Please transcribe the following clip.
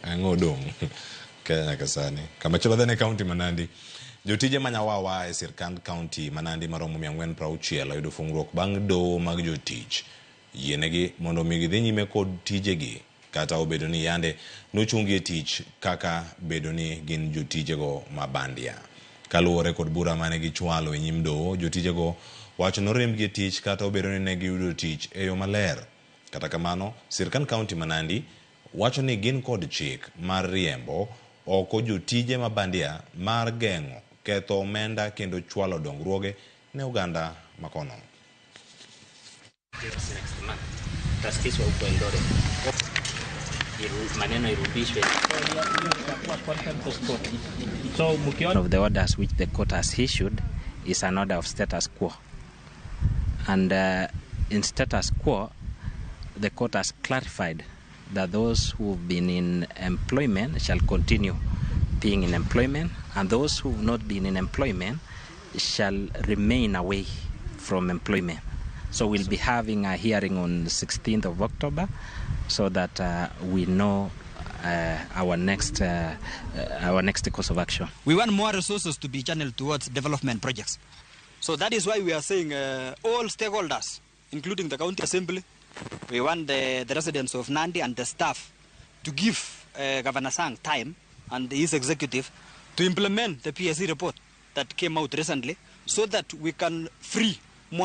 Ang'o odong' Kenya nyaka sani? Kamachielo dhene kaunti ma Nandi. Jotije ma nyawawa e sirkand kaunti ma Nandi maromo 460 oyudo fungruok bang' doho mag jotich yienegi mondo omi gidhi nyime kod tijegi kata obedo ni yande nochungi e tich kaka bedo ni gin jotijego ma bandia. Kaluwore kod bura mane gichwalo e nyim doho, jotijego wacho noriembgi e tich kata obedo ni ne giyudo tich e yo maler. Kata kamano, sirkand kaunti ma Nandi wacho ni gin kod chik mar riembo oko jotije ma bandia mar geng'o ketho omenda kendo chwalo dongruoge ne oganda ma kono. Next month tasikizwa huko Eldoret. Maneno irudishwe. So mkiona Of the orders which the court has issued is an order of status quo. And in status quo, the court has clarified that those who've been in employment shall continue being in employment, and those who've not been in employment shall remain away from employment. So we'll be having a hearing on the 16th of October so that we know our next course of action. We want more resources to be channeled towards development projects. So that is why we are saying all stakeholders, including the county assembly, we want the residents of Nandi and the staff to give Governor Sang time and his executive to implement the PSC report that came out recently so that we can free more